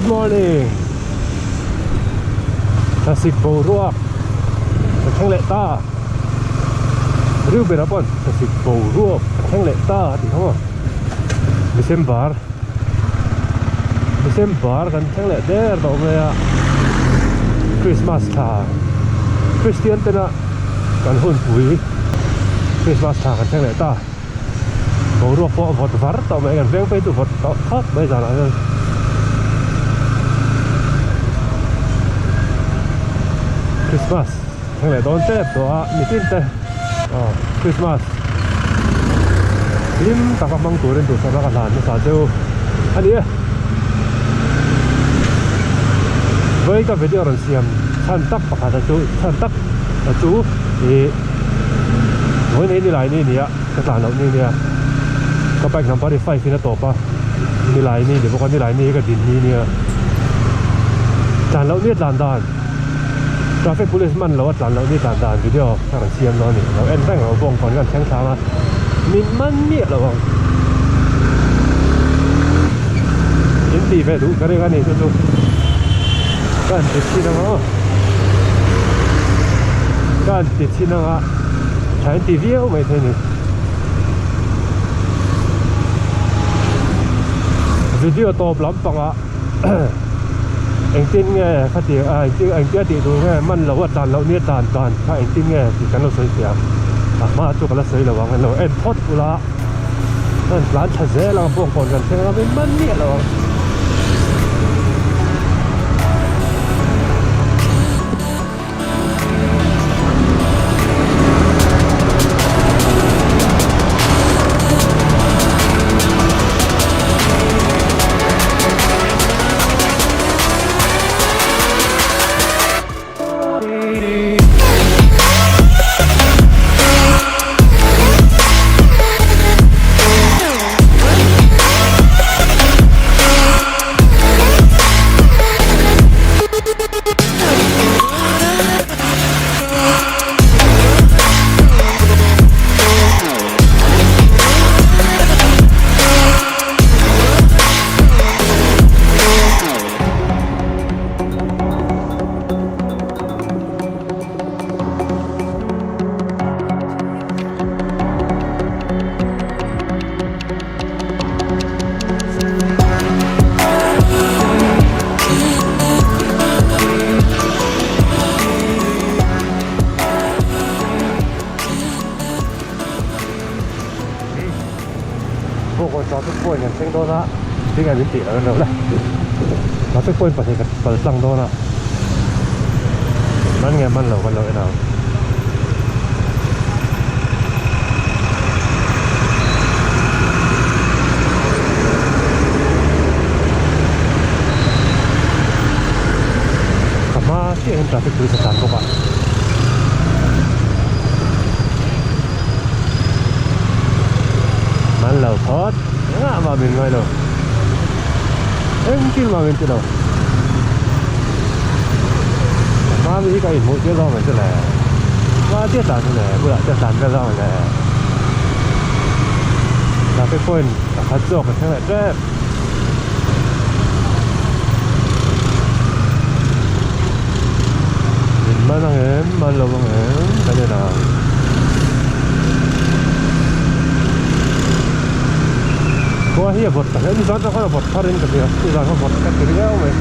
Good morning Thlasik boruak ka thleng leh ta Reuben-a pawn thlasik boruak ka thleng leh ta a tih kha maw December December kan thleng leh der tawh mai a Christmas thla Christian tena kan hunpui Christmas thla kan thleng leh ta. Boruak pawh a vawt var tawh mai kan veng phei chu vawt tawh khawp mai zanah hian. Christmas thleng leh dawn tep tawh a mitin te aw Christmas hlim taka hmang turin duhsakna ka hlan hmasa che u a ni e. Vawi ka video rawn siam chhan tak pakhat a chu chhan tak a chu ih Vawi nei nilai ni nia ka tlan loh ni nia ka bike number hi five in a tawp a nilai ni ni bawk a nilai ni hi ka din ni nia tlan loh ni a tlan dan traffic police man lo a tlan loh ni tlan dan video ka rawn siam dawn a ni lo en reng lo bawng kawn kan thleng thlang a min man miah lo ang in tih ve duh ka ring a ni chu chu ka han ti chhin ang aw. Ka han ti chhin ang a tha in ti viau mai thei a ni video tawp lampangah engtin nge khati a engtin engtia tih tur nge man loh a tlan loh nia tlan dan kha engtin nge tih kan lo sawi fiah ang a hma chu ka la sawi lo ang an lo en phawt ula an tlan tha zel ang bawngkawn kan thleng ang a man miah lo ang. Bawkawn traffic point kan thleng dawn a tinge min tih loh en lo le traffic point pahnih ka pal tlang dawn a man nge man lo kan lo en ang. Ka hma chiah hian traffic police a tlan bawk a. Man lo phawt engah mah min ngai lo engtin mah min ti lo ka hma mi hi ka inhmuh tir zawk mai chu le hma chiah tlan chu le bulah chiah tlan vel zawk le traffic point pakhat zawk ka thleng leh tep. Min man ang em man lo ang em kan en ang. Khua hi a vawt ta hle nizan atang khan a vawt thar in ka hria nizan kha vawt ka ti riau mai.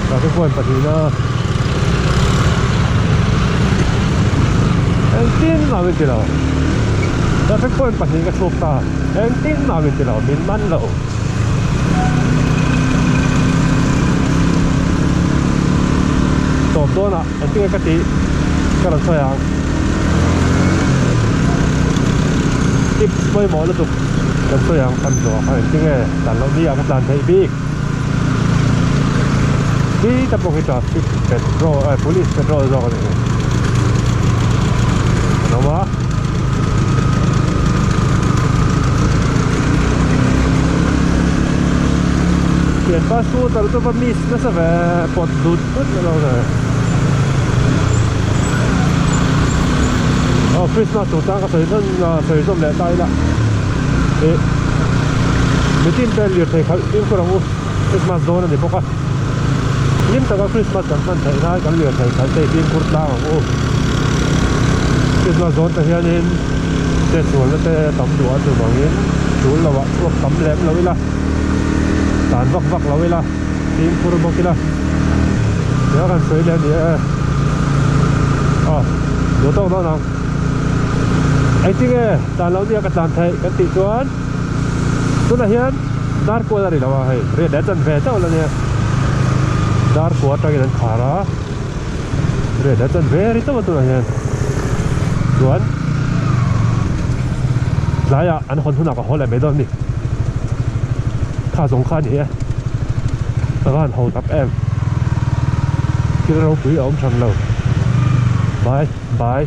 Traffic point pahnihna engtin mah min ti lo traffic point pahnih ka chhuk ta engtin mah min ti lo min man lo. Tawp dawnah engtin nge ka tih ka rawn sawi ang tips pawimawh lutuk kan sawi ang kan zawh kha engtin nge tlan loh ni ah ka tlan theih bik khi ta pawh khi traffic patrol eh police patrol zawk a ni an awm a. Thianpa scooter chu va miss nasa ve pawt dut dut na lo le. Aw Christmas chungchang ka sawi hman sawi zawm leh ta ila ih mitin te lirthei khalh fimkhur ang u Christmas dawn a ni bawk a hlim taka Christmas kan hman theih nan kan lirthei khalh te hi fimkhur tlang ang u Christmas dawn te hianin chetsualna te tam duh a chuvangin tul lo ah chhuak tam lem lo ila tan vak vak lo ila fimkhur bawk ila nia kan sawi leh a ni e aw duh tawk dawn ang engtinge tlan loh nia ka tlan theih kan tih chuan tunah hian dar kual a ri lo a hei riat leh chan ve chauh la nia dar kua atangin an khar a riat leh chan ve ri chauh a tunah hian chuan tlaiah an hawn hunah ka haw leh mai dawn a ni kha zawng kha a ni e ka van ho tak em thil ropui a awm than lo bye bye.